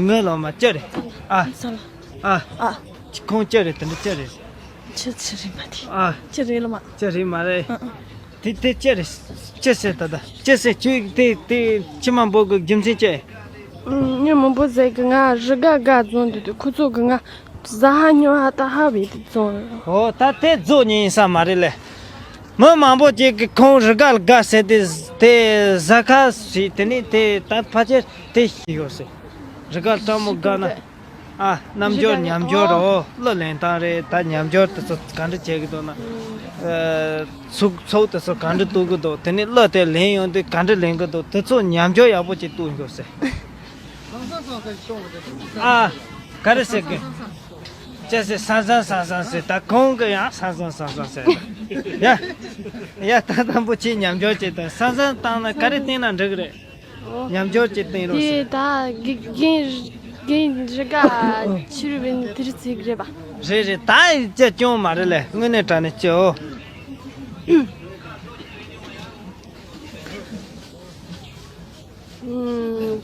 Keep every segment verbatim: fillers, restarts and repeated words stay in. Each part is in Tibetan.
ངའི་ལོ་མ་ཅི་རེད། ཨ། ཨ། ཨ། ཁོང་ཅི་རེད། དེ་འདྲ་ཅི་རེད། ཅི་ཅི་རེད་མ་དེ། ཨ། ཅི་རེད་ལོ་མ། ཅི་རེད་མ་རེད། ཨ། ཨ། དེ་དེ་ཅི་རེད། ཅི་ཟེར། ད་ད་ཅི་ཟེར། ཁྱོད་དེ་དེ་ཕྱི་མ་འབོད་གི་རྒྱུ་མཚན་ཅི། ཨ། ངས་མི་འབོད་ཟེར་གི། ང་རི་ག་ག་བཙོང་དུས་དུས་ཁོ་ཚོ་གི་ང་ཟ་ཧ་ཉོ་ཧ་ད་ཧ་བས་དེ་བཙོང་། ཨོ། ད་དེ་བཙོང་ཉན་ས་མ་རེད་ལེ། མི་མང་པོ་ཅིག་གིས་ཁོང་རི་ག་ལ་དགའ་ཟེར་ཏེ་དེ་ཟ་ཁ་ཞིག་དེ་ནས་དེ་ད་ཕལ་ཆེར་དེ་ཤེས་ཡོད་ཟེར། རི་ག་ལ་སྤྲང་མོ་དགའ་ན། ཨ། རྣམ་འགྱུར་ཉམས་འགྱུར་རོ། གླུ་ལེན་སྟངས་རེད། ད་ཉམས་འགྱུར་དེ་ཚོ་ག་འདྲ་བྱེད་ཀྱི་འདུག་ན། ཨ། ཚུགས་ཚུགས་དེ་ཚོ་ག་འདྲ་གཏུག་གི་འདུག་དེ་ནས་གླུ་དེ་ལེན་ཡོང་དུས་ག་འདྲ་ལེན་གི་འདུག་དེ་ཚོ་ཉམས་འགྱུར་ཡག་པོ་ཅིག་གཏུག་འགྱོ་ཟེར། ཨ། ག་རེ་ཟེར་གི། ཅི་ཟེར། སང་སང་སང་སང་ཟེར། ད་ཁོང་གིས་ཡང་སང་སང་སང་སང་ཟེར། ཡ། ཡ། ད་དང་པོ་ཁྱེད་ཉམས་འགྱུར་བྱེད་དང་། སང་སང་བཏང་ན་ག་རེ་བསྟན་ན་འགྲིག་གི་རེད། ཉམས་འགྱུར་ཅིག་བསྟན་རོགས་དེ་ཟེར། ད་རྒན་རྒན་རྒན་རི་ག་ཕྱི་རུ་བས་ནི་དེ་རིགས་ཚིག་རེད་པ། རེད་རེད། ད་ཡི་ཅི་སྐྱོན་མ་རེད་ལེ། དངོས་གནས་དྲང་གནས་ཅི་འོ། ཨུམ།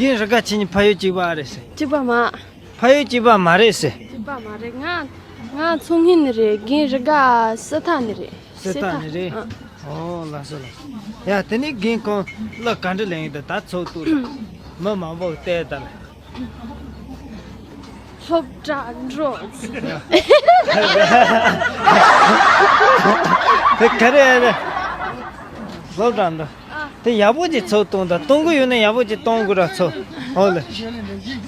རྒན་རི་ག་ཁྱེད་གཉིས་ཕ་ཡུལ་གཅིག་པ་རེད་ཟེར། གཅིག་པ་མ། ཕ་ཡུལ་གཅིག་པ་མ་རེད་ཟེར། གཅིག་པ་མ་རེད། ང་ང་མཚོ་སྔོན་ནས་རེད། རྒན་རི་ག་སི་ཐན་ནས་རེད། སི་ཐན་ནས་རེད། ཨ། ཨོ། ལགས་སོ་ལགས་སོ། ཡ། དེ་ནས་རྒན་ཁོང་གླུ་ག་འདྲ་ལེན་ཡོད་ད། ད་ཚོགས་འདུ་ལ་མི་མང་པོ་བལྟས་ད་ལ། སློབ་གྲྭ་འགྲོ། དེ་ག་རེ་རེད། སློབ་གྲྭ་འགྲོ། དེ་ཡག་པོ་ཅིག་ཚོགས་གཏོང་དང་། གཏོང་གི་ཡོད་ན་ཡག་པོ་ཅིག་གཏོང་དགོས་ར་ཚོགས། ཨོ་ལེ།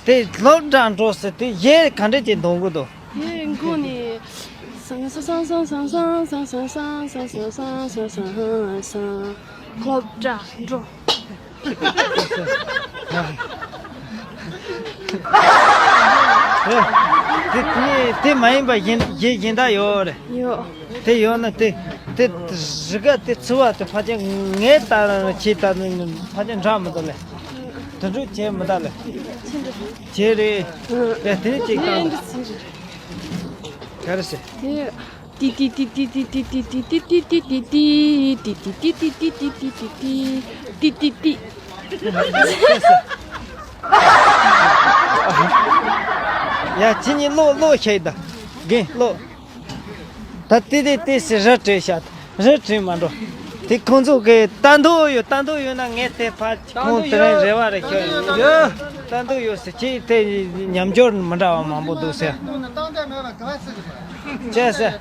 དེ་སློབ་གྲྭ་འགྲོ་ཟེར་དེ་གཞས་ག་འདྲ་ཅིག་འདོན་གི་འདུག་དེ་མགོ་ནས་སང་སང་སང་སང་སློབ་གྲྭ་འགྲོ། དེ་དེ་དེ་མ་ཡིན་པ་གཞན་གཞས་གཞན་དག་ཡོད་རེད། ཡོད། དེ་ཡོད་ན་དེ་དེ་རི་ག་དེ་ཚུ་བ་དེ་ཕལ་ཆེར་ངས་ལྟ་ན་ཁྱེད་ལྟ་ན་ཕལ་ཆེར་འདྲ་མི་འདུག་ལེ། དེ་འདྲ་བྱས་མི་འདུག་ལེ། བྱས་རེད། ཡ། དེ་ནས་ཅིག་བཏང་། ག་རེ་ཟེར། ཏི་ཏི་ཏི། ཡ། ཁྱེད་གཉིས་ཀློག་ཀློག་ཤེས་ད། རྒན་ཀློག་ད་ཏི་ཏི་ཏི་ཟེར་ར་བྲིས་ཤག་ར་བྲིས་མ་འགྲོ། དེ་ཁོང་ཚོ་གི་ལྟ་འདོད་ཡོད། ལྟ་འདོད་ཡོད་ན་ངས་དེ་ཕར་ཁོང་དེ་རིང་རེ་བ་རེ་ཞུ་ཡོད། ལྟ་འདོད་ཡོད་ཟེར། ཁྱེད་དེ་ཉམས་འགྱུར་མི་འདྲ་བ་མང་པོ་འདུག་ཟེར། བྱས་ཟེར།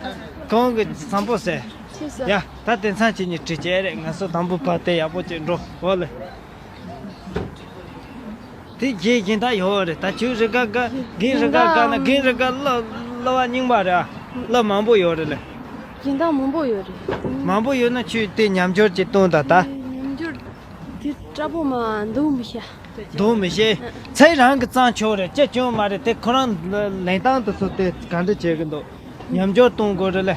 ཁོང་གི་བཟང་པོ་ཟེར། ཡ། ད་དེང་སང་ཁྱེད་གཉིས་བྲིས་བྱས་རེད། ང་ཚོ་དང་པོ་ཕར་དེ་ཡག་པོ་ཅིག་འགྲོ་འོ་ལེ། དེ་རྗེས་གཞན་དག་ཡོད་རེད། ད་ཁྱོད་རི་ག་དགའ། རྒན་རི་ག་དགའ་ན། རྒན་རི་ག་གླུ་གླུ་བ་རྙིང་པ་རེད་ཨ། གླུ་མང་པོ་ཡོད་རེད་ལེ། གཞན་དག་མང་པོ་ཡོད་རེད། མང་པོ་ཡོད་ན་ཁྱོད་དེ་ཉམས་འགྱུར་ཅིག་གཏོང་དང་ད། ཉམས་འགྱུར་དེ་དྲག་པོ་མ་འདུག་མི་ཤེས། འདུག་མི་ཤེས། ཚེ་རང་གི་གཙང་ཆོག་རེད། ཅི་སྐྱོན་མ་རེད། དེ་ཁོ་རང་ལེན་སྟངས་དེ་ཚོ་དེ་ག་འདྲ་བྱེད་གི་འདུག་ཉམས་འགྱུར་གཏོང་དགོས་རེད་ལེ།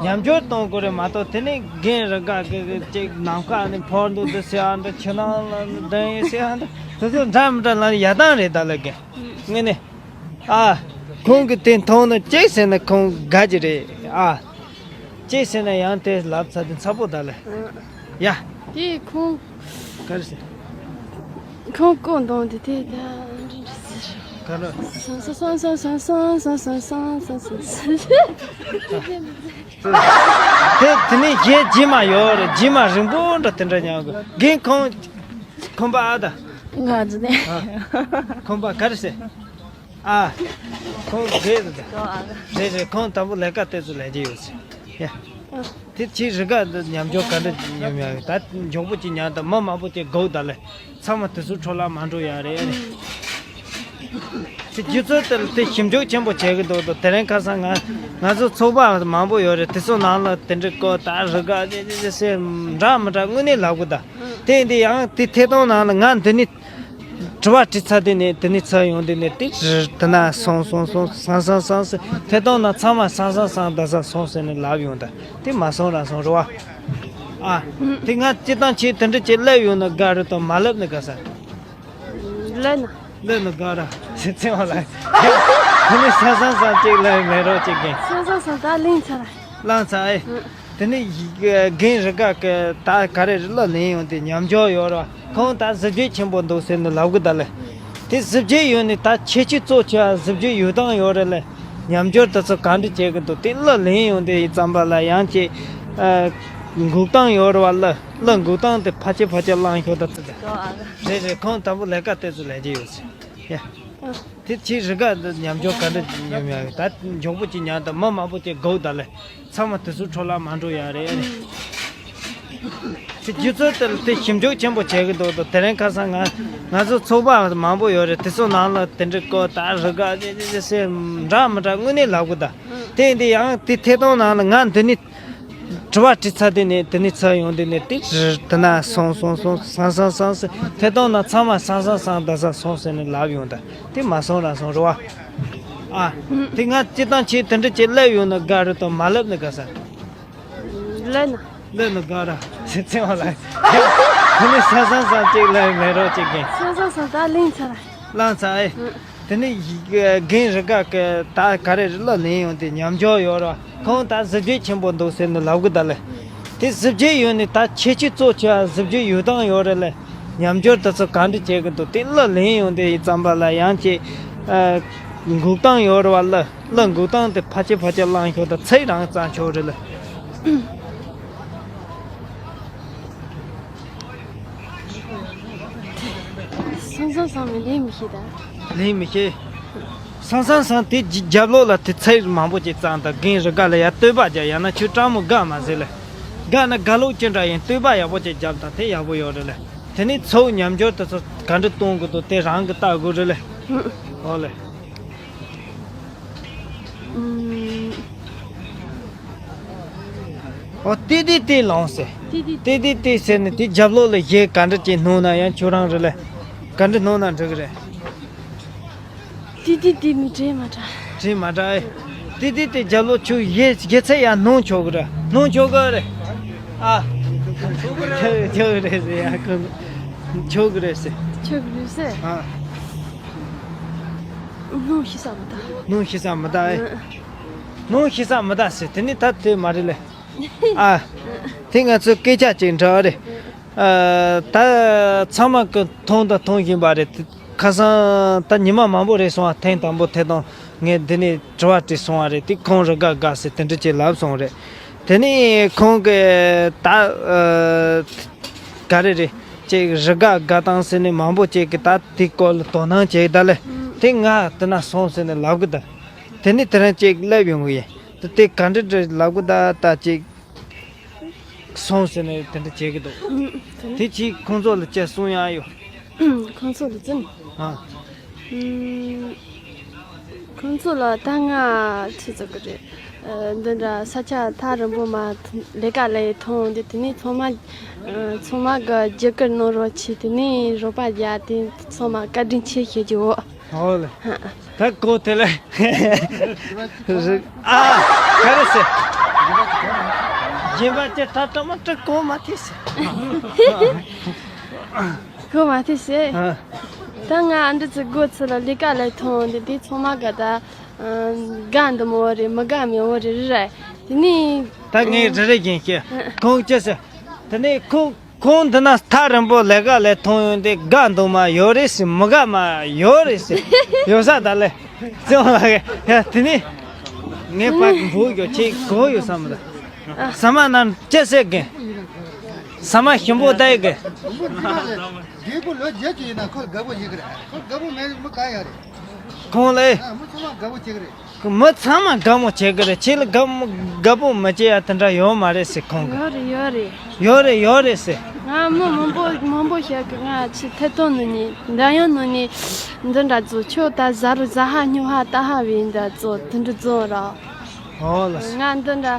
ཉམས་འགྱུར་གཏོང་དགོས་རེད་མ་གཏོགས། དེ་ནས་རྒན་རི་ག་གི་ཅིག་ནམ་མཁའ་ནས་འཕུར་འདུག་འདི་ཟེར་ཨ་འདྲ། ཆུ་ནང་ལ་འདྲེན་ཡོད་ཟེར་ཨ་འདྲ། དེ་ཚོ་འདྲ་མི་འདྲ་ལ་ཡ་ཏང་རེད་ད་ལེ། རྒན་ངས་ནས་ཨ། ཁོང་གི་དེ་མཐོང་ན་ཅིག་ཟེར་ན་ཁོང་དགའ་གི་རེད་ཨ། ཅིག་ཟེར་ན་ཡང་དེ་ལབ་ཚར་དུས་ཚ་པོ་ད་ལེ། ཡ། དེ་ཁོང་། ག་རེ་ཟེར། ཁོང་ཀོ་འདོང་དེ་དེ་ད་འདྲི་འདྲི་ཟེར། ག་རེ། སང་སང་སང་སང་། དེ་དེ་ནས་རྗེས་རྗེས་མ་ཡོད་རེད། རྗེས་མ་རིང་པོ་འདྲ་དེ་འདྲ་ཉན་དགོས། རྒན་ཁོང་ཁོམ་པ་ཨ་ད། ང་ཟེར་ནས། ཨ། ཁོམ་པ་ག་རེ་ཟེར། ཨ། ཁོང་རེད་རེད། རེད་རེད། ཁོང་དང་པོ་ལས་ཀ་དེ་ཚོ་ལས་ཀྱི་ཡོད་ཟེར། ཡ། དེ་ཕྱིར་རི་ག་འདི་ཉམས་འགྱུར་ག་འདྲ་ཉམས་ཡོད་ཡོད། ད་མགྱོགས་པོ་ཅིག་ཉམས་དང་། མི་མང་པོ་ཅིག་སྒུག་ད་ལེ། ཚང་མ་དུས་ཚོད་འཕྲོ་བརླག་མ་འགྲོ་ཡ་རེད། དེ་རྒྱུ་མཚན་དེ་ལ་དེ་ཞིབ་འཇུག་ཆེན་པོ་བྱེད་ཀྱི་འདུག་དོ། དེ་རིང་ཁ་སང་ང་ང་ཚོ་ཚོགས་པ་མང་པོ་ཡོད་རེད། དེ་ཚོ་ནང་ལ་དེ་འདྲ་བཀོད། ད་རི་ག་ཅེ་ཅེ་ཅེ་ཟེར་འདྲ་མི་འདྲ་དངོས་གནས་ལབ་གི་ད། དེ་འདི་ཡང་དེ་ཐད་གཏོང་ནང་ལ་ང་འདི་ནི། དྲི་བ་དྲི་ཚར་དུས་ནས་དེ་ནས་ཚར་ཡོང་དུས་ནས་དེ་རི་དེ་ན་སོང་སོང་སོང་། སང་སང་སང་ཟེར། ཐད་གཏོང་ན་ཚང་མ་སང་སང་སང་ད་སང་སོང་ཟེར་ནས་ལབ་ཡོང་ད། དེ་མ་སོང་ར་སོང་རེད་བ། ཨ། དེ་ང་སྤྱིར་བཏང་ཁྱེད་དེ་འདྲ་ཅིག་ལབ་ཡོང་ན་དགའ་རེད་དང་། མ་ལབ་ན་དགའ་ས། ལབ་ན། ལབ་ན་དགའ་ར་ཟེར་ཚེ་བ་ལ། དེ་ནས་སང་སང་སང་ཅིག་ལབ་མེད་རོགས་ཅིག་གིན། སང་སང་སང་ད་ལེན་ཚར། ལངས་ཚར་ཨེ། དེ་ནས་རྒན་རི་དགའ་གི་ད་ག་རེ་རེད་གླུ་ལེན་ཡོང་དེ་ཉམས་འགྱུར་ཡོད་ར། ཁོང་ད་གཟི་བརྗིད་ཆེན་པོ་འདུག་ཟེར་ནས་ལབ་གི་ད་ལེ། དེ་གཟི་བརྗིད་ཡོད་ནས་ད་ཁྱེད་ཀྱི་གཙོ་ཆེ་བ་གཟི་བརྗིད་ཡོད་སྟངས་ཡོད་རེད་ལེ། ཉམས་འགྱུར་དེ་ཚོ་ག་འདྲ་བྱེད་གི་འདུག་དེ་གླུ་ལེན་ཡོང་དེ་ཡིན་ཙམ་པ་ལ་ཡང་ཅིག་འགུག་སྟངས་ཡོད་རེད་བ། གླུ་གླུ་འགུག་སྟངས་དེ་ཕལ་ཆེར་ཕལ་ཆེར་བླངས་ཤོག་ད་ཚིག་དེ། རེད་རེད། ཁོང་དང་པོ་ལས་ཀ་དེ་ཚོ་ལས་ཀྱི་ཡོད་ཟེར། ཡ། དེ་ཕྱིའི་རི་དགའ་འདི་ཉམས་འགྱུར་ག་འདྲ་ཡོད་མེད་ད་མགྱོགས་པོ་ཅིག་ཉར་དང་མི་མང་པོ་ཅིག་སྒུག་ད་ལེ། ཚང་མ་དུས་ཚོད་འཕྲོ་བརླག་མ་འགྲོ་ཡ་རེད། དེ་སྒྱུ་རྩལ་དེ་དེ་ཞིབ་འཇུག་ཆེན་པོ་བྱེད་གི་འདུག་དེ་རིང་ཁ་སང་ང་ང་ཚོ་ཚོགས་པ་མང་པོ་ཡོད་རེད། དེ་ཚོ་ནང་ལ་དེ་འདྲ་བཀོད་ད་རི་དགའ་ཅེ་ཅེ་ཅེ་ཟེར་འདྲ་མི་འདྲ་དངོས་གནས་ལབ་གི་ད། དེ་འདི་ཡང་དེ་ཐད་གཏོང་ནང་ལ་ང་འདི་ནི། དྲི་བ་དྲི་ཚར་དུས་ནས་དེ་ནས་ཚར་ཡོང་དུས་ནས་དེ་རི་དེ་ན་སོང་སོང་སོང་སང་སང་སང་ཟེར་ཐད་གཏོང་ན་ཚང་མ་སང་སང་སང་ད་སང་སོང་ཟེར་ནས་ལབ་ཡོང་ད་དེ་མ་སོང་ར་སོང་རེད་བ། ཨ། དེ་ང་སྤྱི་བཏང་ཆེས་དེ་འདྲ་ཅིག་སླེབས་ཡོང་ན་དགའ་རེད་དང་མ་སླེབས་ན་དགའ་ས། ལེ་ན། སླེབས་ན་དགའ་ར་ཟེར་ཚེ་བ་ལ། དེ་ནས་སང་སང་སང་ཅིག་སླེབས་མེད་རོགས་ཅིག་གིན། སང་སང་སང་ད་ལིང་ཚ་ར། ལང་ཚ་ཨེ། དེ་ནས་རྒན་རི་དགའ་གི་ད་ག་རེ་རེད་གླུ་ལེན་ཡོང་དེ་ཉམས་འགྱུར་ཡོད་ར། ཁོང་ད་གཟི་བརྗིད་ཆེན་པོ་འདུག་ཟེར་ནས་ལབ་གི་ད་ལེ། དེ་གཟི་བརྗིད་ཡོད་ནས་ད་ཁྱེད་ཀྱི་གཙོ་ཆེ་བ་གཟི་བརྗིད་ཡོད་སྟངས་ཡོད་རེད་ལེ། ཉམས་འགྱུར་དེ་ཚོ་ག་འདྲ་བྱེད་གི་འདུག་དེ་གླུ་ལེན་ཡོང་དེ་ཡིན་ཙམ་པ་ལ་ཡང་ཅིག་འགུག་སྟངས་ཡོད་རེད་བ། གླུ་གླུ་འགུག་སྟངས་དེ་ཕལ་ཆེར་ཕལ་ཆེར་བླངས་ཤོག་ད་ཚིག་རང་བརྩམས་ཆོག་རེད་ལེ། སང་སང་སང་མི་ལེན་མི་ཤེས་ད། ལེན་མི་ཤེས། སང་སང་སང་དེ་རྒྱབ་ལོགས་ལ་དེ་ཚིག་མང་པོ་ཅིག་བརྩམས་དང་རྒན་རི་དགའ་ལ་ཡ་བསྟོད་པ་རྒྱབ་ཡང་ན་ཁྱོད་སྤྲང་མོ་དགའ་མ་ཟེར་ལེ། དགའ་ན་དགའ་ལོག་ཅི་འདྲ་ཡིན་བསྟོད་པ་ཡག་པོ་ཅིག་རྒྱབ་དང་དེ་ཡག་པོ་ཡོད་རེད་ལེ། དེ་ནས་ཚོགས་ཉམས་འགྱུར་དེ་ཚོ་ག་འདྲ་གཏོང་དགོས་འདུག་དེ་རང་གི་ལྟ་དགོས་རེད་ལེ། ཨོ་ལེ། ཨུམ། ཨོ་ཏི་ཏི་ཏི་ལོང་ཟེར། ཏི་ཏི་ཏི་ཏི་ཏི་ཟེར་ནས་དེ་རྒྱབ་ལོགས་ལ་གཞས་ག་འདྲ་ཅིག་སྣོན་ན་ཡང་ཁྱོད་རང་རེད་ལེ། ག་འདྲ་སྣོན་ན་འགྲིག་གི་རེད། ཏི་ཏི་ཏི་མི་དྲན་མ་དྲན། དྲན་མ་དྲན་ཨེ། ཏི་ཏི་ཏི་རྒྱབ་ལོགས་ཁྱོད་གཞས་གཞས་ཚད་ཡང་སྣོན་ཆོག་གི་རེད། སྣོན་ཆོག་གི་རེད། ཨ། ཆོག་གི་རེད་ཟེར་ཡ་ཁོ། ཆོག་གི་རེད་ཟེར། ཆོག་གི་རེད་ཟེར། ཨ། སྣོན་ཤེས་ས་མི་ད། སྣོན་ཤེས་ས་མི་ད་ཨེ། ཨ། སྣོན་ཤེས་ས་མི་ད་ཟེར་དེ་ནི་ད་དེ་མ་རེད་ལེ། ཨ། དེ་ང་ཚོའི་སྐད་ཆ་ཅིག་འདྲ་བ་རེད། ཨ། ད་ཚང་མ་གི་མཐོང་དང་མཐོང་བཞིན་པ་རེད། ཁ་སང་ད་ཉི་མ་མང་པོ་རེད་སོང་བ་ཐེངས་དང་པོ་ཐད་གཏོང་ངས་འདི་ནས་དྲི་བ་དྲིས་སོང་བ་རེད། དེ་ཁོང་རི་དགའ་དགའ་ཟེར་དེ་འདྲ་ཅིག་ལབ་སོང་རེད། དེ་ནས་ཁོང་གི་ད་ཨ། ག་རེ་རེད། ཅིག་རི་དགའ་དགའ་སྟངས་ཟེར་ནས་མང་པོ་ཅིག་གི་ད་དེ་སྐོར་ལ་དོ་སྣང་བྱེད་ད་ལེ། དེ་ང་དེ་ན་སོང་ཟེར་ནས་ལབ་གི་ད། དེ་ནས་དེ་རིང་ཅིག་སླེབས་ཡོང་གི་ཡིན། དེ་དེ་ག་འདྲ་འདྲ་ལབ་གི་ད་ད་ཅིག་སོང་ཟེར་ནས་དེ་འདྲ་བྱེད་གི་འདུག་དེ་ཅིག་ཁོང་ཚོ་ལ་ཅིག་གསུང་ཡག་ཡོད། ཁོང་ཚོ་ལ་ཙམ། ཨ། ཁོང་ཚོ་ལ་ད་ང་ཆི་ཟེར་གི་རེད། ཨ། འདི་འདྲ་ས་ཆ་ཐག་རིང་པོ་མ་ལས་ཀ་ལས་ཐོན་འདི་དེ་ནས་ཚང་མ་ཨ། ཚང་མ་གི་རྒྱབ་སྐྱོར་གནང་རོགས་བྱེད། དེ་ནས་རོགས་པ་རྒྱག་དེ་ཚང་མ་བཀའ་དྲིན་ཆེ་ཞུ་རྒྱུ་འོ། ཨོ་ལེ། ད་གོ་དེ་ལེ། ཨ། ག་རེ་ཟེར། སྦྱིན་པ་ཅེ་ད་ཏྲ་མ་ཏྲ་གོ་མ་ཐེ་ཟེར། གོ་མ་ཐེ་ཟེར། ཨ། ད་ང་ཨ་འདྲ་ཚོ་སྒོ་ཚོ་ལ་ལས་ཀ་ལས་ཐོན་འདི་དེ་ཚང་མ་ག་ད་དགའ་འདི་མོ་རེད། མི་དགའ་མེད་འོ་རེད་རེད། དེ་ནས་ད་ངས་རེ་རེ་བཞིན་བཤད། ཁོང་ཅི་ཟེར། དེ་ནས་ཁོང་ཁོང་འདི་ན་ཐག་རིང་པོ་ལས་ཀ་ལས་ཐོན་ཡོང་དེ་དགའ་འདུག་མ་ཡོད་རེད་ཟེར། མི་དགའ་མ་ཡོད་རེད་ཟེར། ཡོད་ས་ད་ལེ། ཙེ་མོ་ལགས་ཡ་དེ་ནས་ངས་ཕར་འབུ་ཡོད་ཆེ་གོ་ཡོད་ས་མི་ད། ཨ། ཟ་མ་ན་ཅི་ཟེར་གི། ཟ་མ་ཞིམ་པོ་ལྟ་ཡི་གི། རྒན་པོ་ལོ་བརྒྱད་ཅུ་ཡིན་ན་ཁོ་དགའ་པོ་ཡིན་གི་རེད། ཁོ་དགའ་པོ་མེད་མི་ག་ཡ་རེད། ཁོང་ལ་ཨེ། ཨ། མི་ཚང་མ་དགའ་པོ་བྱེད་གི་རེད། མི་ཚང་མ་དགའ་མོ་བྱེད་གི་རེད། ཁྱེད་ལ་དགའ་མོ་དགའ་པོ་མ་བྱེད་ཡ་དེ་འདྲ་ཡོད་མ་རེད་ཟེར་ཁོང་གི། ཡོད་རེད་ཡོད་རེད། ཡོད་རེད་ཡོད་རེད་ཟེར། ང་མི་མང་པོ་མང་པོ་ཞིག་གི་ང་ཆི་ཐད་གཏོང་ནང་ནས་འདྲ་ཡང་ནང་ནས་འདི་འདྲ་ཚོ་ཁྱོད་ད་ཟ་རུ་ཟ་ཧ་སྨྱོ་ཧ་ལྟ་ཧ་བའི་འདྲ་ཚོ་དེ་འདྲ་ཚོ་ར། ཨོ་ལགས་སོ། ང་འདི་འདྲ་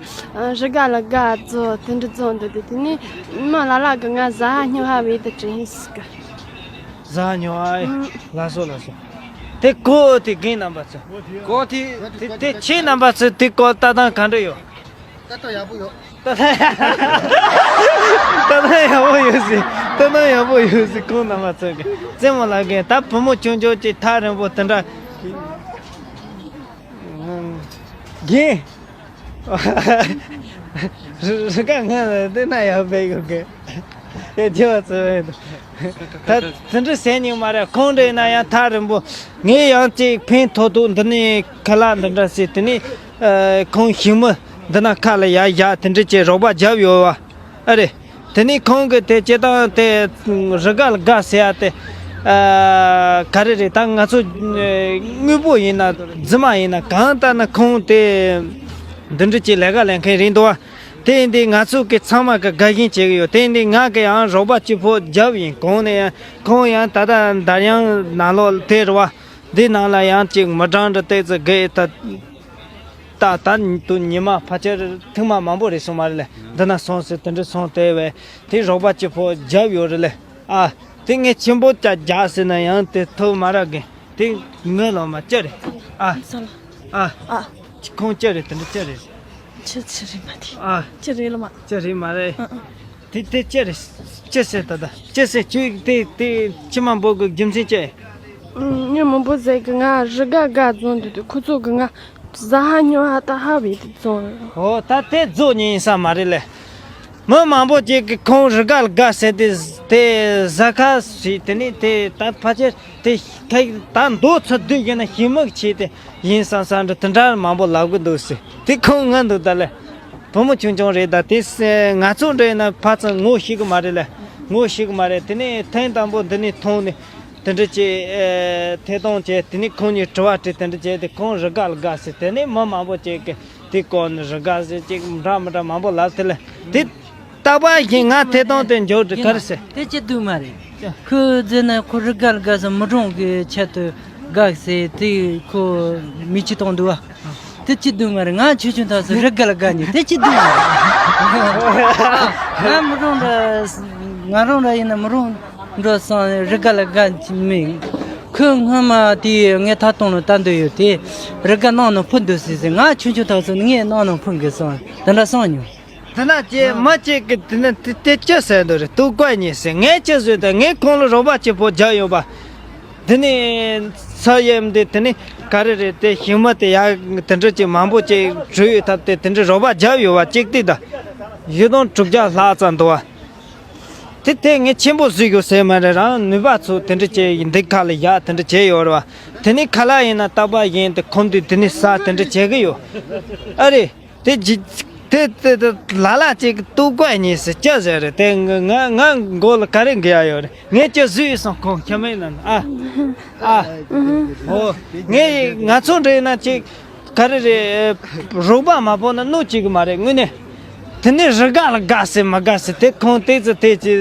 རི་དགའ་ལ་དགའ་ཚོ་དེ་འདྲ་ཚོ་འདུག་དེ་དེ་ནས་མི་ལ་ལ་གི་ང་ཟ་ཧ་སྨྱོ་ཧ་བའི་དེ་དྲན་ཟིག་གི། ཟ་ཉོ་ཨ། ཨུམ། ལགས་སོ་ལགས་སོ། དེ་ཀོ་དེ་རྒན་རྣམ་པ་ཚོ། ཀོ་དེ་དེ་དེ་ཁྱེད་རྣམ་པ་ཚོ་དེ་ཀོ་ལྟ་སྟངས་ག་འདྲ་ཡོད། ལྟ་སྟངས་ཡག་པོ་ཡོད། ལྟ་སྟངས་ཡག་པོ་ཡོད་ཟེར། ལྟ་སྟངས་ཡག་པོ་ཡོད་ཟེར་ཁོང་རྣམ་པ་ཚོ་གི་རྩེད་མོ་ལགས་རྒན་ད་བུ་མོ་ཆུང་ཆུང་ཅིག་ཐག་རིང་པོ་དེ་འདྲ། རྒན། རི་རི་ཀ་ང་ལ་དེ་ན་ཡག་པའི་ཡོད་གི། དེ་རྒྱལ་བ་ཚོ་ད་དེ་འདྲ་ཟེར་ཉིན་མ་རེད། ཁོང་འདྲ་ཡིན་ན་ཡང་ཐག་རིང་པོ། ངས་ཡང་ཅིག་ཕན་ཐོགས་ཐོགས་འདི་ནས་ཁ་ལག་འདི་འདྲ་ཟེར། དེ་ནས་ཁོང་ཞི་མི་འདི་ན་ཁ་ལ་ཡ་ཡ་དེ་འདྲ་ཅིག་རོགས་པ་རྒྱབ་ཡོད་བ། ཨ་རེད། དེ་ནས་ཁོང་གི་དེ་སྤྱི་བཏང་དེ་རི་ག་ལ་དགའ་ཟེར་ཡ་དེ། ཨ། ག་རེ་རེད། ད་ང་ཚོ་དངོས་པོ་ཡིན་ན་རྫུན་མ་ཡིན་ན་གང་ལྟར་ན་ཁོང་དེ་འདི་འདྲ་ཅིག་ལས་ཀ་ལས་མཁན་རེད་འདུག་བ། དེ་ཡིན་དུས་ང་ཚོ་གི་ཚང་མ་གི་དགའ་ཞེན་བྱེད་ཀྱི་ཡོད། དེ་ཡིན་དུས་ང་གི་ཡང་རོགས་པ་གཅིག་པོ་རྒྱབ་ཡིན། གོང་ནས་ཡང་ཁོང་ཡང་ད་ལྟ་འདར་དབྱངས་ནང་ལོགས་དེ་རེད་བ། འདི་ནང་ལ་ཡང་ཅིག་མི་གྲངས་འདྲ་ཏོག་ཙམ་བརྒལ་ཡོད་ད། ད་ད་དུང་ཉི་མ་ཕལ་ཆེར་ཐེངས་མ་མང་པོ་རེད་སོང་མ་རེད་ལེ། འདི་ན་སོང་ཟེར་དེ་འདྲ་སོང་དེ་བས་དེ་རོགས་པ་གཅིག་པོ་རྒྱབ་ཡོད་རེད་ལེ། ཨ། དེ་ངས་ཆེན་པོ་ཅག་རྒྱག་ཟེར་ན་ཡང་དེ་ཐུབ་མ་རག་གི། དེ་ངའི་ལོ་མ་ཅི་རེད། ཨ། ཨ། ཁོང་ཅི་རེད། དེ་འདྲ་ཅི་རེད། ཅི་ཅི་རེད་མ་དེ། ཨ། ཅི་རེད་ལོ་མ། ཅི་རེད་མ་རེད། ཨ་ཨ། དེ་དེ་ཅི་རེད། ཅི་ཟེར་ད་ད་ཅི་ཟེར། ཁྱོད་དེ་དེ་ཕྱི་མ་འབོད་དགོས་རྒྱུ་མཚན་ཅི། ཨུམ། ངས་མང་པོ་ཟེར་གི། ང་རི་ག་དགའ་རྫོང་དུ་དུས་ཁོ་ཚོ་གི་ང་ཟ་ཧ་ཉོ་ཧ་ད་ཧ་བས་དེ་རྫོང་། ཨོ། ད་དེ་རྫོང་ཉིད་ཡིན་ས་མ་རེད་ལེ། མི་མང་པོ་ཅིག་གི་ཁོང་རི་ག་ལ་དགའ་ཟེར་དེ་དེ་ཟ་ཁ་ཟིག་དེ་ནི་དེ་ད་ཕལ་ཆེར་དེ་ཁ་ད་མདོ་ཚོ་བསྡུས་ཡིན་ན་ཞི་མི་ཆེ་དེ་ཡིན་བསམ་བསམ་འདྲ་དེ་འདྲ་མང་པོ་ལབ་གི་འདུག་ཟེར། དེ་ཁོང་ང་འདུག་ད་ལེ། བུ་མོ་ཆུང་ཆུང་རེད། ད་དེ་ང་ཚོ་འདྲ་ཡིན་ན་ཕར་ཚུར་ངོ་ཤེས་གི་མ་རེད་ལེ། ངོ་ཤེས་གི་མ་རེད། དེ་ནས་ཐེངས་དང་པོ་འདི་ནས་མཐོང་ནས་དེ་འདྲ་ཅིག་ཨེ་ཐད་གཏོང་བྱས། དེ་ནས་ཁོང་གཉིས་དྲི་བ་དྲིས། དེ་འདྲ་བྱས་ཏེ་ཁོང་རི་ག་ལ་དགའ་ཟེར། དེ་ནས་མི་མང་པོ་ཅིག་གིས་དེ་སྐོར་ནས་རི་ག་ཟེར་ཅིག་འདྲ་མི་འདྲ་མང་པོ་ལབ། དེ་ལས་དེ་རྟག་པར་བཞིན་ང་ཐད་གཏོང་དེ་འཇོག་དུས་ག་རེ་ཟེར། དེ་ཅི་འདུག་མ་རེད། ཁོས་ཟེར་ན་ཁོ་རི་ག་ལ་དགའ་ཟེར། མི་གྲངས་ཀྱི་ཆེད་དུ་དགའ་ཟེར། དེ་ཁོ་མི་ཅི་གཏོང་འདུག་བ། དེ་ཅི་འདུག་མ་རེད། ང་ཆུང་ཆུང་དུས་སུ་རི་ག་ལ་དགའ་ནི་དེ་ཅི་འདུག་མ་རེད། ང་མི་གྲངས་འདྲ་ང་རང་འདྲ་ཡིན་ན་མི་གྲངས་འགྲོ་སོང་རི་ག་ལ་དགའ་མིན། ཁོས་སྔོན་མ་དེ་ངས་ཐད་གཏོང་ལ་ལྟ་འདོད་ཡོད་དེ། རི་ག་ནང་ན་ཕུ་འདུག་ཟེར་ཟེར། ང་ཆུང་ཆུང་དུས་སུ་ངས་ནང་ན་ཕུ་གི་སོང་། དེ་འདྲ་སོང་མྱོང་། དེ་ན་ཅེ་མ་ཅེ་གི་དེ་ན་དེ་དེ་ཅི་ཟེར་འདུག་རེད། སྡུག་ཀ་ཉེ་ཟེར། ངས་ཅི་བཟོས་ད། ངས་ཁོང་ལ་རོགས་པ་གཅིག་པོ་རྒྱག་ཡོད་པ། དེ་ནས་ས་ཡེམ་དེ་དེ་ནས་ག་རེ་རེད། དེ་ཞིང་མ་དེ་ཡག་དེ་འདྲ་ཅིག་མང་པོ་ཅིག་བྲུས་ཡོད་ཐབས་དེ་དེ་འདྲ་རོགས་པ་རྒྱབ་ཡོད་པ་གཅིག་དེ་ད་བཞི་སྟོང་དྲུག་བརྒྱ་ལྷག་ཙམ་འདུག་བ། དེ་དེ་ངས་ཆེན་པོ་བཟོས་ཡོད་ཟེར་མ་རེད། རང་ནུས་པ་ཚོ་དེ་འདྲ་ཅིག་འདི་ཁ་ལ་ཡག་དེ་འདྲ་བྱས་ཡོད་རེད་བ། དེ་ནས་ཁ་ལག་ཡིན་ན་རྟག་པར་བཞིན་དེ་ཁོམ་དུས་དེ་ནས་ཟ་དེ་འདྲ་བྱེད་གི་ཡོད། ཨ་རེད། དེ་ཇི་དེ་དེ་དེ་ལ་ལ་ཅིག་སྡུག་ཀ་ཉེ་ཟེར་ཅི་ཟེར་རེད། དེ་ང་ང་མགོ་ལ་ག་རེ་འགེལ་ཡ་ཡོད་རེད། ངས་ཅི་བཟོས་སོང་ཁོང་ཁྱམས་ཡིན་ན། ཨ་ཨ་ཨོ་ངས་ང་ཚོ་འདྲ་ཡིན་ན་ཅིག་ག་རེ་རེད། རོགས་པ་མ་ཕོག་ན་གནོད་བྱེད་གི་མ་རེད། དངོས་གནས་དེ་ནས་རི་ག་ལ་དགའ་ཟེར་མ་དགའ་ཟེར་དེ་ཁོང་ཏོག་ཙམ་དེ་ཅི་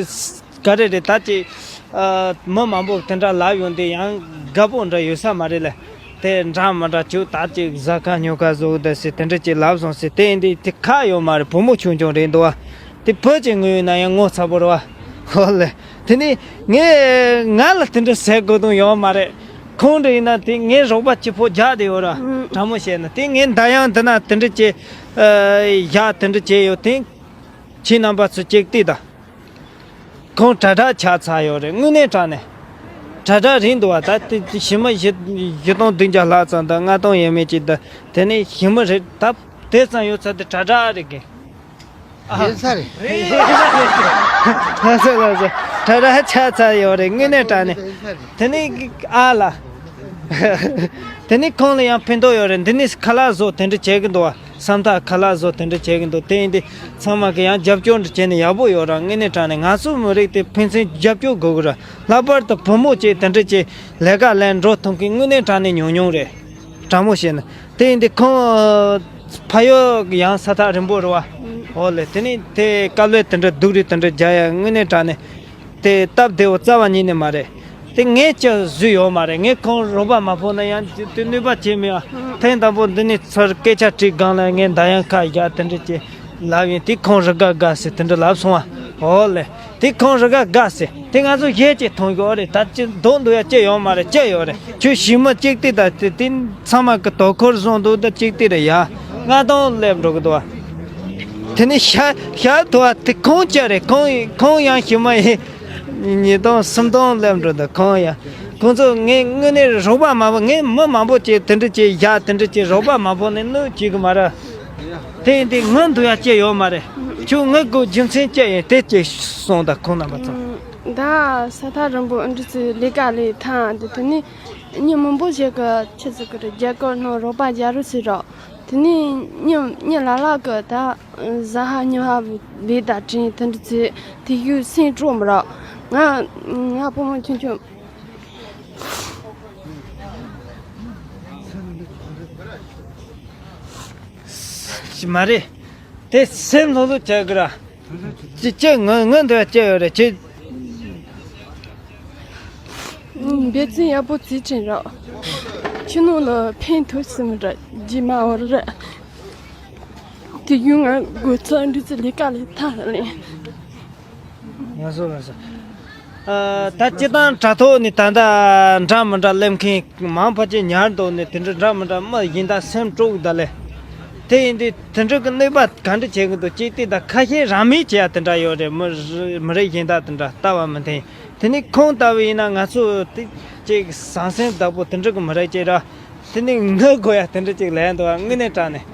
ག་རེ་རེད། ད་ཅི་ཨ་མི་མང་པོ་དེ་འདྲ་ལབ་ཡོང་དུས་ཡང་དགའ་པོ་འདྲ་ཡོད་ས་མ་རེད་ལ། དེ་འདྲ་མི་འདྲ་ཁྱོད་ད་ཅིག་ཟ་ཁ་ཉོ་ཁ་བཟོ་གི་འདུག་ཟེར་དེ་འདྲ་ཅིག་ལབ་སོང་ཟེར། དེ་ཡིན་དུས་དེ་ཁག་ཡོད་མ་རེད། བུ་མོ་ཆུང་ཆུང་རེད་འདུག་བ། དེ་བུ་ཅིག་ངུས་ཡོད་ན་ཡང་ངོ་ཚ་པོ་རེད་བ། ཧོ་ལེ། དེ་ནས་ངས་ང་ལ་དེ་འདྲ་ཟེར་དགོས་དོན་ཡོད་མ་རེད། ཁོང་འདྲ་ཡིན་ན་དེ་ངས་རོགས་པ་གཅིག་པོ་རྒྱག་བསྡད་ཡོད་ར། ཨུམ། དྲང་མོ་བཤད་ན་དེ་ངས་མདའ་ཡང་འདི་ན་དེ་འདྲ་བྱས། ཨ་ཡག་དེ་འདྲ་བྱས་ཡོད་དེ། ཁྱེད་རྣམ་པ་ཚོ་གཅིག་བལྟས་དང་། ཁོང་དྲ་གྲགས་ཆགས་ཚར་ཡོད་རེད། དངོས་གནས་དྲང་གནས་དྲ་གྲགས་རིང་འདུག་བ། ད་དེ་ཞི་མི་བཞི་བཞི་སྟོང་བདུན་བརྒྱ་ལྷག་ཙམ་དང་ལྔ་སྟོང་ཡས་མས་ཅིག་དང་། དེ་ནས་ཞི་མི་རེད། ད་དེ་ཙམ་ཡོད་ཚད་དེ་དྲ་གྲགས་རེད་གི། ཨ། ཡིན་ས་རེད། ལགས་སོ་ལགས་སོ། དྲ་གྲགས་ཆགས་ཚར་ཡོད་རེད། དངོས་གནས་དྲང་གནས། ཡིན་ས་རེད། དེ་ནས་ཨ་ལ། དེ་ནས་ཁོང་ལ་ཡང་ཕན་ཐོགས་ཡོད་རེད། འདི་ནས་ཁ་ལག་བཟོ་དེ་འདྲ་བྱེད་ཀྱི་འདུག་བ། སམ་ཐག་ཁ་ལག་བཟོ་དེ་འདྲ་བྱེད་ཀྱི་འདུག་དེ་ཡིན་དུས་ཚང་མ་གི་ཡང་རྒྱབ་སྐྱོར་འདྲ་བྱས་ནས་ཡག་པོ་ཡོད་ར། དངོས་གནས་དྲང་གནས་ང་ཚོ་མི་རིགས་དེ་ཕན་ཚུན་རྒྱབ་སྐྱོར་དགོས་ཀྱི་ར། ལྷག་པར་དུ་བུ་མོ་བཅས་དེ་འདྲ་བྱས་ལས་ཀ་ལས་འགྲོ་ཐུབ་མཁན་དངོས་གནས་དྲང་གནས་ཉུང་ཉུང་རེད། དྲང་མོ་བཤད་ན། དེ་ཡིན་དུས་ཁོང་ཕ་ཡུལ་ཡང་ས་ཐག་རིང་པོ་རེད་བ། ཨོ་ལེ། དེ་ནས་དེ་དཀའ་ལས་དེ་འདྲ་སྡུག་རུས་དེ་འདྲ་རྒྱག་ཡ་དངོས་གནས་དྲང་གནས་དེ་སྟབས་བདེ་བོ་རྩ་བ་ཉིད་ནས་མ་རེད། དེ་ངས་ཅི་བཟོས་ཡོད་མ་རེད། ངས་ཁོང་རོགས་པ་མ་ཕོག་ན་ཡང་དེ་ནུས་པ་བྱེད་མེད་ཨ། ཐེངས་དང་པོ་འདི་ནས་ཚུར་སྐད་ཆ་དྲིས་སྒང་ལ་ངས་མདའ་ཡང་ཁ་བཞག་དེ་འདྲ་བྱས་ལབ་ཡིན། དེ་ཁོང་རི་ག་དགའ་ཟེར་དེ་འདྲ་ལབ་སོང་ཨ། ཨོ་ལེ། དེ་ཁོང་རི་ག་དགའ་ཟེར། དེ་ང་ཚོ་གཞས་ཅིག་མཐོང་གི་ཨོ་རེད། ད་ཅི་མདོག་འདུག་ཡ་ཅི་ཡོད་མ་རེད། ཅི་ཡོད་རེད། ཁྱོད་ཞི་མི་གཅིག་དེ་ད་དེ་དེ་ཚང་མ་གི་དོ་ཁུར་བཟུང་འདུག་ད་གཅིག་དེ་རེད་ཡ། ལྔ་སྟོང་སླེབས་འགྲོ་གི་འདུག་བ། དེ་ནས་ཤ་ཤ་དུ་བ་དེ་ཁོང་ཅི་རེད། ཁོང་ཁོང་ཡང་ཞི་མི་ཡིན། ཉིས་སྟོང་སུམ་སྟོང་སླེབས་འགྲོ་འདུག་ཁོང་ཡང་ཁོང་ཚོ་ངས་དངོས་གནས་རོགས་པ་མ་ཕོག་ངས་མི་མང་པོ་ཅིག་དེ་འདྲ་ཅིག་བཞག་དེ་འདྲ་ཅིག་རོགས་པ་མ་ཕོག་ནས་གནོད་བྱེད་གི་མ་རེད། དེ་ཡིན་དུས་ངའི་འདུག་ཡ་ཅི་ཡོད་མ་རེད། ཁྱོད་ངའི་སྒོ་རྒྱུ་མཚན་ཅི་ཡིན་དེ་ཅིག་གསུངས་དང་ཁོང་རྣམ་པ་ཚོ། ད་ས་ཐག་རིང་པོ་ཨ་འདྲ་ཚོའི་ལས་ཀ་ལས་ཐང་དེ་དེ་ནས་མི་མང་པོ་ཞིག་གི་ཆི་ཟིག་གི་རེད། རྒྱ་གར་ནང་རོགས་པ་རྒྱག་རོགས་བྱེད་རོགས། དེ་ནས་མྱི་མྱི་ལ་ལ་གི་ད་ཟ་ཧ་ཉོ་ཧ་ལས་ད་དྲིན་དེ་འདྲ་ཚོས་དེ་ཡུལ་སེམས་སྤྲོ་མི་རོགས། ང་ང་བུ་མོ་ཆུང་ཆུང་ཅི་མ་རེད། དེ་སེམས་ལྷོད་ལྷོད་བྱ་དགོས་ར། ཅི་ཅི་ང་ང་འདོད་ཅི་ཡོད་རེད་ཅི། འབད་བརྩོན་ཡག་པོ་བྱེད་ཀྱིན་རོགས། ཕྱི་ནང་ལ་ཕན་ཐོགས་སུ་མི་འདྲ་རྗེས་མ་བར་ར། དེ་ཡུན་ང་དགོས་ཚོད་འདྲི་ཚེ་ལས་ཀ་ལས་ཐག་ལེན། ལགས་སོ་ལགས་སོ། ཨ། ད་སྤྱིར་བཏང་དྲ་ཐོག་ནས་ད་ལྟ་འདྲ་མི་འདྲ་གླེང་མཁན་མང་ཕལ་ཆེར་ཉར་འདུག་ནས་དེ་འདྲ་འདྲ་མི་འདྲ་མི་ཡིན་ད་སེམས་དཀྲུགས་ད་ལས། དེ་ཡིན་དུས་དེ་འདྲ་གི་གནོད་པ་ག་འདྲ་བྱེད་གི་འདུག་ཅེས་བལྟས་ད་ཁ་ཤས་རང་མོས་བྱེད་ཡ་དེ་འདྲ་ཡོད་རེད། མི་རེ་མི་རེ་གཞན་དག་དེ་འདྲ་ལྟ་བ་མི་མཐུན། དེ་ནས་ཁོང་ལྟ་བུ་ཡིན་ན་ང་ཚོ་དེ་ཅིག་ཟང་ཟིང་བདག་པོ་དེ་འདྲ་གི་མི་རེ་ཅིག་ར། དེ་ནས་ངུ་དགོས་ཡ་དེ་འདྲ་ཅིག་ལས་འདུག་དངོས་གནས་དྲང་ནས།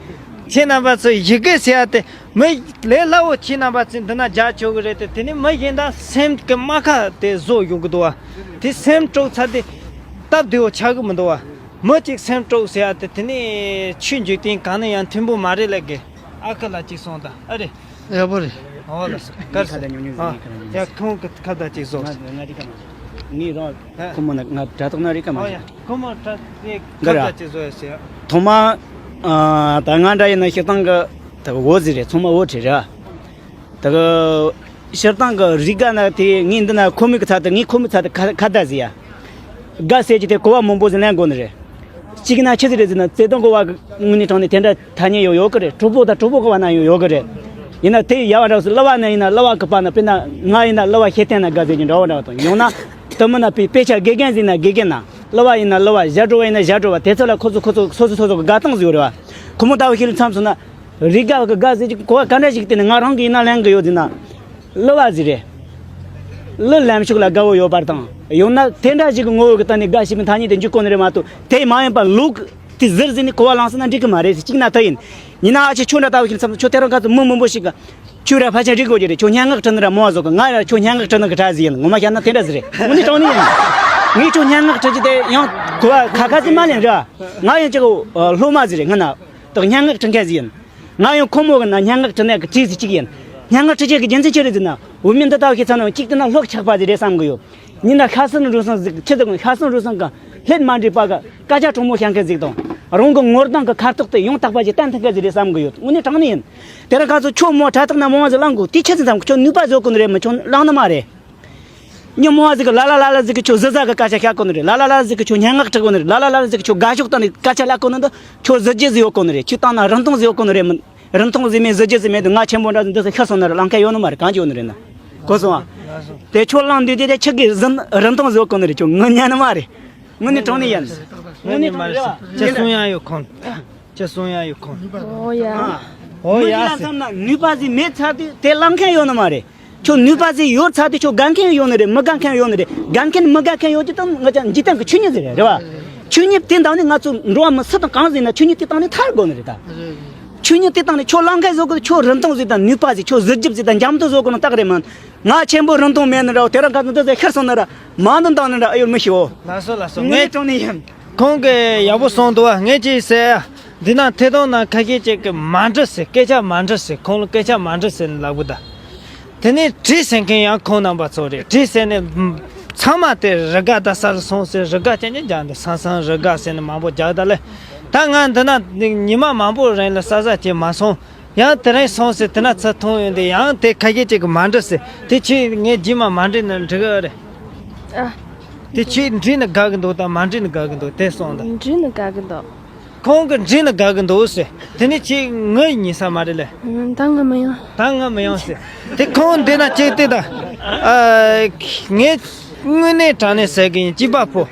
ཁྱེད་རྣམ་པ་ཚོ་ཡི་གེ་ཟེར་ཡ་དེ་མི་ལས་སླ་བོ་ཁྱེད་རྣམ་པ་ཚོས་འདི་ན་རྒྱག་ཆོག་གི་རེད་དེ། དེ་ནས་མི་གཞན་དག་སེམས་ཀྱི་རྨ་ཁ་དེ་བཟོ་ཡོང་གི་འདུག་བ། དེ་སེམས་དཀྲུགས་ཚར་དེ་སྟབས་བདེ་བོ་ཆགས་གི་མི་འདུག་བ། མི་གཅིག་སེམས་དཀྲུགས་ཟེར་ཡ་དེ་དེ་ནས་ཆོས་འཇིག་རྟེན་གང་ན་ཡང་མཐུན་པོ་མ་རེད་ལབ་གི། ཨ་ཁུ་ལགས་གཅིག་གསུངས་དང་ཨ་རེད། ཡག་པོ་རེད། ཨོ་ལགས་སོ། གར་སོང་། ཨ་ཡ་ཁོང་གི་ཁ་བརྡ་ཅིག་བཟོ། ང་ང་རི་ཀ་མ་ང་རི་ཀ་མ་ང་ཁོ་མོ་ན་ང་དྲ་ཐོག་ན་རི་ཀ་མ་ཨོ་ཡ་ཁོ་མོ་དྲ་དེ་ཁ་བརྡ་ཅིག་བཟོ་ཡ་ཟེར། ཐོག་མ་ཨ་ད་ང་འདྲ་ཡིན་ན་སྤྱིར་བཏང་གི་ད་གི་འོ་ཟི་རེད། ཚང་མ་འོ་བྲིས་རེད། ད་གི་སྤྱིར་བཏང་གི་རི་ཀ་ན་དེ་ངས་འདི་ན་ཁོ་མོ་གི་ཚ་དེ་ངས་ཁོ་མོ་ཚ་དེ་ཁ་ཁ་བརྡ་ཟེར་ཡ། དགའ་ཟེར་གྱི་དེ་གོ་བ་མང་པོ་ཟིག་ལེན་དགོས་ནི་རེད། གཅིག་ན་ཆི་ཟིག་རེད་ཟེར་ན་བརྩེ་དུང་གི་བ་དངོས་གནས་དྲང་གནས་དེ་འདྲ་ཐ་སྙད་ཡོད་ཡོད་གི་རེད། གྲོགས་པོ་དང་གྲོགས་པོ་གི་བ་ན་ཡང་ཡོད་གི་རེད། ཡིན་ན་དེ་ཡ་བ་འདྲ་སོ་གླུ་བ་ན་ཡིན་ན་གླུ་བ་གི་བ་ན་དཔེར་ན་ང་ཡིན་ན་གླུ་བ་ཤེས་ལྡན་ན་དགའ་ཟེར་གྱི་འདྲ་བ་འདྲ་བ་དང་། ཡང་ན་དེ་མིན་ན་དཔེ་དཔེ་ཆ་དགེ་རྒན་ཟིག་ན་དགེ་རྒན་ན་གླུ་བ་ཡིན་ན་གླུ་བ་ཞབས་བྲོ་བ་ཡིན་ན་ཞབས་བྲོ་བ་དེ་ཚོ་ལ་ཁོ་ཚོ་ཁོ་ཚོ་སོ་སོ་སོ་སོ་གི་དགའ་སྟངས་ཟིག་ཡོད་རེད་བ། ཁོ་མོ་ལྟ་བུ་ཞིག་ལ་མཚམས་སོང་ན། རི་ག་གི་དགའ་ཟེར་གྱི་གོ་བ་ག་འདྲ་ཞིག་བསྟན་ནས་ང་རང་གིས་ཡིན་ན་ལེན་གི་ཡོད་ཟེར་ན། གླུ་བ་ཟིག་རེད། གླུ་ལེན་ཕྱོགས་ལ་དགའ་བོ་ཡོད་པར་དང་། ཡང་ན་དེ་འདྲ་ཞིག་གི་ངོ་བོ་གི་སྟེང་ནས་དགའ་ཞེས་པའི་ཐ་སྙད་དེ་འཇུག་གོ་ནི་རེད་མ་གཏོགས་དེ་མ་ཡིན་པར་ལུག་དེ་ཟེར་ཟེར་ནས་གོ་བ་བླངས་སོང་ན་འགྲིག་གི་མ་རེད་ཟེར། གཅིག་ན་དེ་ཡིན། ཡིན་ན་ཨ་ཅེ་ཁྱོད་འདྲ་ལྟ་བུ་ཞིག་མཚམས་སུ་ཁྱོད་དེ་རིང་ཁ་སང་མི་མང་པོ་ཞིག་གི་ཁྱོད་ར་ཕལ་ཆེར་འགྲིག་དགོས་ཀྱི་རེད། ཁྱོད་སྙན་ངག་འབྲི་ནི་ར་མོ་བ་ཟོ་གི། ང་ར་ཁྱོད་སྙན་ངག་འབྲི་ནི་གི་གྲས་ཟིག་ཡིན། ངོ་མ་བཤད་ན་དེ་འདྲ་ཟིག་རེད། དངོས་གནས་དྲང་གནས་ཡིན། ངས་ཁྱོད་སྙན་ངག་འབྲི་རྒྱུ་དེ་ཡང་གོ་བ་ཁ་ཁ་ཟིག་མ་ལེན་ར། ང་ཡང་ཅིག་སློབ་མ་ཟིག་རེད། ང་ན། དག་སྙན་ངག་འབྲི་མཁན་ཟིག་ཡིན། ང་ཡང་ཁོ་མོ་གི་ན་སྙན་ངག་འབྲི་ནས་གི་བྲིས་ཟིག་ཅིག་ཡིན། སྙན་ངག་འབྲི་བྱེད་ཀྱི་རྒྱུ་མཚན་ཅི་རེད་ཟེར་ན། འོ་མི་འདི་ལྟ་བུ་ཁྱེད་ཚང་ནང་གཅིག་ཏུ་ན་ལྷོག་ཆགས་པ་ཟིག་རེད་བསམ་གི་ཡོད། ཉིན་ན་ཤ་ཟན་རུལ་སུངས་ཟིག་ཆི་ཟིག་ཤ་ཟན་རུལ་སུངས་གི་ལྷད་མ་འདྲེས་པ་གི་སྐད་ཆ་དྲང་མོ་བཤད་མཁན་ཟིག་དང་། རང་གི་ངོ་གདོང་གི་ཁ་དོག་དེ་ཡང་དག་པ་ཞིག་བསྟན་ཐུབ་མཁན་ཟིག་རེད་བསམ་གི་ཡོད། དངོས་གནས་དྲང་གནས་ཡིན། དེ་རིང་ཁ་སང་ཁྱོད་མོ་དྲ་ཐོག་ན་མང་བ་ཟིག་བླངས་དགོས། དེ་ཆི་ཟིག་བསམ་གི། ཁྱོད་ནུས་པ་བཟོ་དགོས་ནི་རེད། མི་ཁྱོད་བླངས་ནི་མ་རེད། མྱི་མང་བ་ཟིག་གིས་ལ་ལ་ལ་ལ་ཟིག་གིས་ཁྱོད་གཟི་བཟང་གི་སྐད་ཆ་བཤད་གོ་ནི་རེད། ལ་ལ་ལ་ལ་ཟིག་གིས་ཁྱོད་སྙན་ངག་འབྲི་གོ་ནི་རེད། ལ་ལ་ལ་ལ་ཟིག་གིས་ཁྱོད་དགའ་ཕྱོགས་བཏང་ནས་སྐད་ཆ་ལབ་གོ་ནི་འདི་ཁྱོད་གཟི་བརྗིད་ཟིག་ཡོད་གོ་ནི་རེད། ཁྱོད་བཏང་ན་རིན་ཐང་ཟིག་ཡོད་གོ་ནི་རེད། མི་རིན་ཐང་ཟིག་མེད། གཟི་བརྗིད་ཟིག་མེད་དུས་ང་ཆེན་པོ་འདྲ་ཟིག་འདི་ཟིག་ཤི་སོང་ནི་རེད། ལབ་མཁན་ཡོད་ནི་མ་རེད། གང་ཅི་ཡོད་ནི་རེད་ན། གོ་སོང་ཨ། དེ་ཁྱོད་བླངས་དུས་དེ་དེ་ཁྱི་གི་རིན་རིན་ཐང་ཟིག་ཡོད་གོ་ནི་རེད། ཁྱོད་ངུ་ཉན་ནི་མ་རེད། དངོས་གནས་དྲང་གནས་ཡིན། དངོས་གནས་དྲང་གནས་རེད་བ། ཁྱེད་གསུང་ཡ་ཡོད་ཁོང་། ཁྱེད་གསུང་ཡ་ཡོད་ཁོང་། ཨོ་ཡ། ཨོ་ཡ། མི་ལ་བསམ་ན་ནུས་པ་ཟིག་མེད་ཚར་དུས་དེ་བླངས་མཁན་ཡོད་ནི་མ་རེད། ཁྱོད་ནུས་པ་ཟིག་ཡོད་ཚར་དུས་ཁྱོད་དགའ་མཁན་ཡོད་ནི་རེད། མི་དགའ་མཁན་ཡོད་ནི་རེད། དགའ་མཁན་མི་དགའ་མཁན་ཡོད་དུས་དང་ང་ཅག་འཇིག་རྟེན་གི་ཆོས་ཉིད་ཟིག་རེད། རེད་བ། ཆོས་ཉིད་དེ་འདང་ནས་ང་ཚོ་འགྲོ་བ་མི་སུ་དང་གང་ཟིག་ན་ཆོས་ཉིད་དེ་བཏང་ནས་ཐར་དགོས་ནི་རེད་ད། ཆོས་ཉིད་དེ་བཏང་ནས་ཁྱོད་བླངས་མཁན་བཟོ་དགོས། ཁྱོད་རིན་ཐང་ཟིག་དང་ནུས་པ་ཟིག་ཁྱོད་གཟི་བརྗིད་ཟིག་དང་འཇམ་དུ་བཟོ་དགོས་ནི་རྟགས་རེད་མིན། ང་ཆེན་པོ་རིན་ཐང་མེད་ནི་ར། དེ་རིང་ཁ་སང་འདི་ཚོ་ཤི་སོང་ནི་ར། མང་དུ་འདང་ནི་ར་ཨེ་ཡོད་མི་ཤེས་འོ། ལགས་སོ་ལགས་སོ། ངས་ངས་དྲང་ནས་ཡིན། ཁོང་གིས་ཡག་པོ་གསུངས་འདུག་བ། ངས་ཅིག་ཟེར་ཡ། འདི་ན་ཐད་གཏོང་ནང་ཁ་ཤས་ཅིག་གིས་མ་འགྲིག་ཟེར། སྐད་ཆ་མ་འགྲིག་ཟེར། ཁོང་ལ་སྐད་ཆ་མ་འགྲིག་ཟེར་ནས་ལབ་གི་ད། དེ་ནས་བྲིས་ཟེར་མཁན་ཡང་ཁོང་རྣམ་པ་ཚོ་རེད། བྲིས་ཟེར་ནས་ཚང་མ་དེ་རི་དགའ་ད་སར་སོང་ཟེར། རི་དགའ་ཅན་ཅན་ཀྱང་འདི་སང་སང་རི་དགའ་ཟེར་ནས་མང་པོ་རྒྱག་ད་ལེ། ད་ང་འདི་ན་ཉི་མ་མང་པོ་རིང་ལ་ས་ཟ་བྱེད་མ་སོང་། ཡང་དེ་རིང་སོང་ཟེར། དེ་ན་ཚུར་ཐོན་ཡོང་དུས་ཡང་དེ་ཁ་ཤས་ཅིག་གིས་མ་འགྲིག་ཟེར། དེ་ཁྱོད་ངས་རྗེས་མ་མ་འགྲིག་ན་འགྲིག་གི་རེད། ཨ། དེ་ཁྱོད་འགྲིག་ན་དགའ་གི་འདུག་དང་མ་འགྲིག་ན་དགའ་གི་འདུག་དེ་གསུངས་དང་། འགྲིག་ན་དགའ་གི་འདུག་ཁོང་གིས་འགྲིག་ན་དགའ་གི་འདུག་ཟེར། དེ་ནས་ཁྱོད་ངུ་ཉན་ས་མ་རེད་ལེ། ཨ། ད་ངུ་མི་ཡོང་། ད་ངུ་མི་ཡོང་ཟེར། དེ་ཁོང་འདི་ན་ཅིག་བལྟས་དང་། ཨ། ངས་དངོས་གནས་དྲང་གནས་ཟེར་གི་ཡིན། སྐྱིད་པ་ཕོ།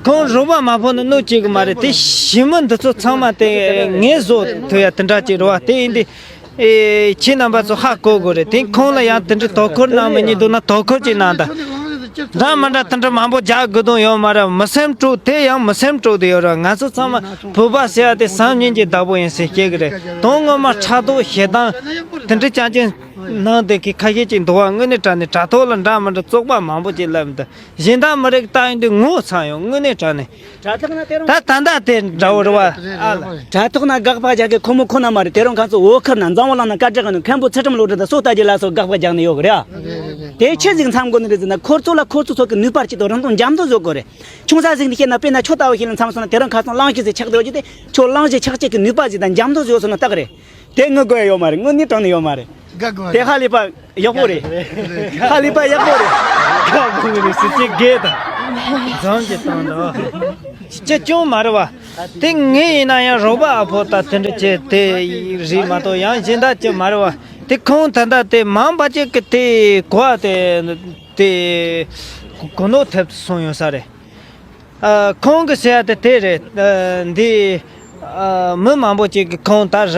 ཁོང་རོགས་པ་མ་ཕོག་ན་གནོད་བྱེད་གི་མ་རེད། དེ་ཞི་མི་འདི་ཚོ་ཚང་མ་དེ་ངས་བཟོ་ཐུབ་ཡ་དེ་འདྲ་ཅིག་རེད་བ། དེ་ཡིན་དུས། ཨེ། ཁྱེད་རྣམ་པ་ཚོ་ཧ་གོ་དགོས་རེད། དེ་ཁོང་ལ་ཡང་དེ་འདྲའི་དོ་ཁུར་གནང་མི་ཉན་འདུག་ན་དོ་ཁུར་ཅིག་གནང་དང་། འདྲ་མི་འདྲ་དེ་འདྲ་མང་པོ་རྒྱག་དགོས་དོན་ཡོད་མ་རེད། མི་སེམས་དཀྲུགས་དེ་ཡང་མི་སེམས་དཀྲུགས་དེ་ཡོད་རེད། ང་ཚོ་ཚང་མ་བོད་པ་ཟེར་ཡ་དེ་བསམ་ངན་གྱི་བདག་པོ་ཡིན་ཟེར་སྐྱེ་གི་རེད། དོན་ངོ་མ་ཕྲག་དོག་ཞེ་སྡང་དེ་འདྲ་རྐྱང་རྐྱང་ནང་དེ་གི་ཁ་ཤས་ཅིག་འདུག་བ། དངོས་གནས་དྲང་གནས་དྲ་ཐོག་ལ་འདྲ་མི་འདྲ་བཙོག་པ་མང་པོ་ཅིག་ལབ་འདུག་གཞན་དག་མི་རིགས་ལྟ་ཡིན་དུས་ངོ་ཚ་ཡོང་། དངོས་གནས་དྲང་གནས། དྲ་ཐོག་ན་དེ་རིང་ད་ད་ལྟ་དེ་འདྲ་བོ་རེད་བ། ཨ་ལ། དྲ་ཐོག་ན་དགག་པ་རྒྱག་གི་ཁོ་མོ་ཁོ་ན་མ་རེད། དེ་རིང་ཁ་ཚོ་བོད་ཁུལ་ན་འཛམ་བུ་གླིང་ན་སྐད་གྲགས་ནི་མཁན་པོ་ཚུལ་ཁྲིམས་བློ་གྲོས་དང་སོ་ལྟ་རྒྱུ་ལ་སོགས་དགག་པ་རྒྱག་ནི་ཡོད་གི་རེད། དེ་ཆི་ཟིག་མཚམས་དགོས་ནི་རེད་ཟེར་ན། ཁོ་ཚོ་ལ་ཁོ་ཚོ་ཚོ་གི་ནུས་པ་གཅིག་དང་རང་སྟོང་འཇམ་དུ་བཟོ་དགོས་རེད། ཆུང་ས་ཟིག་ནས་བཤད་ན། དཔེར་ན་ཁྱོད་ལྟ་བུ་ཞིག་ལ་མཚམས་སོང་ན་དེ་རིང་ཁ་སང་གླང་ཆེན་ཟིག་ཆགས་བསྡད་ཀྱི་དེ་ཁྱོད་གླང་ཆེན་ཆགས་བྱེད་ཀྱི་ནུས་པ་ཟིག་དང་འཇམ་དུ་བཟོ་སོང་ན་རྟགས་རེད། དེ་ངུ་དགོས་ཡ་ཡོད་མ་རེད། དངོས་གནས་དྲང་གནས་ཡོད་མ་རེད། དགའ་དགོས་དེ་རེད། ཧ་ལས་པ་ཡག་པོ་རེད། ཧ་ལས་པ་ཡག་པོ་རེད། ཁ་བུང་ནས་སྲིད་ཇུས་འགལ་དང་། འཛོམས་ཀྱི་བཏང་དང་། ཅི་ཅུང་མ་རེད་བ། དེ་ངས་ཡིན་ན་ཡང་རོགས་པ་ཨ་ཕོ་ད་དེ་འདྲ་བྱས་དེ་རིགས་མ་གཏོགས་ཡང་གཞན་དག་ཅི་མ་རེད་བ། དེ་ཁོང་ད་ལྟ་དེ་མང་པ་ཅིག་གི་དེ་གོ་བ་དེ་དེ་གོ་ནོར་ཐེབས་སོང་ཡོད་ས་རེད། ཨ། ཁོང་གི་ཟེར་ཡ་དེ་དེ་རེད། ཨ། འདི། ཨ། མི་མང་པོ་ཅིག་གི་ཁོང་ད་རེད།